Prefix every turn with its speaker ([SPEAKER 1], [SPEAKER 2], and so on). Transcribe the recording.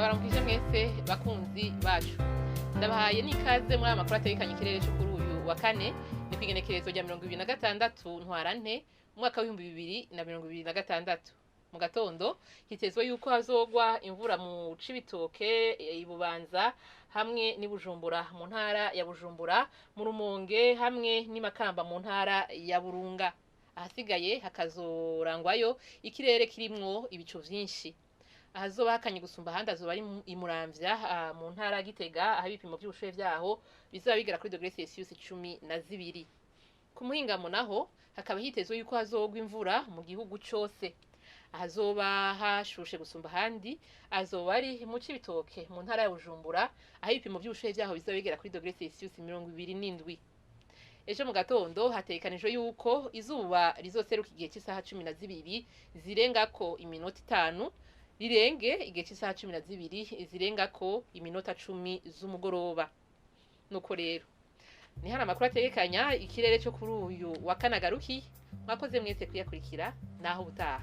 [SPEAKER 1] Ndabaramukije mwese bakunzi bacu, ndabahaye n'ikaze muri aya makuru ategekanya ikirere cyo kuri uyu wa kane. Ni kw'igenekerezo rya 26 Ntwarante umwaka w'2026. Mu gatondo hitezwe yuko hazogwa imvura mu Cibitoke, i Bubanza hamwe n'i Bujumbura mu ntara ya Bujumbura, mu Rumonge hamwe n'i Makamba mu ntara ya Burunga. Ahasigaye hakazorangwayo ikirere kirimwo ibicu vyinshi. Ahazoba hakanye gusumba ahandi azoba ari i Muramvya, mu ntara ya Gitega, aho ibipimo vy'ubushuhe vyaho bizaba bigera kuri dogere Celsius 12. Ku muhingamo naho hakaba hitezwe yuko hazogwa imvura mu gihugu cose. Ahazoba hashushe gusumba ahandi azoba ari mu Cibitoke mu ntara ya Bujumbura, aho ibipimo vy'ubushuhe vyaho bizaba bigera kuri dogere Celsius 27. Ejo mu gatondo hategekanijwe yuko izuba rizoseruka igihe c'isaha 12 zirengako iminota 5, rirenge igihe c'isaha 12 zirengako iminota 10 z'umugoroba. Nuko rero ni hano amakuru ategekanya ikirere cyo kuri uyu wa kane agarukiye. Mwakoze mwese kuyakurikira, naho ubutaha.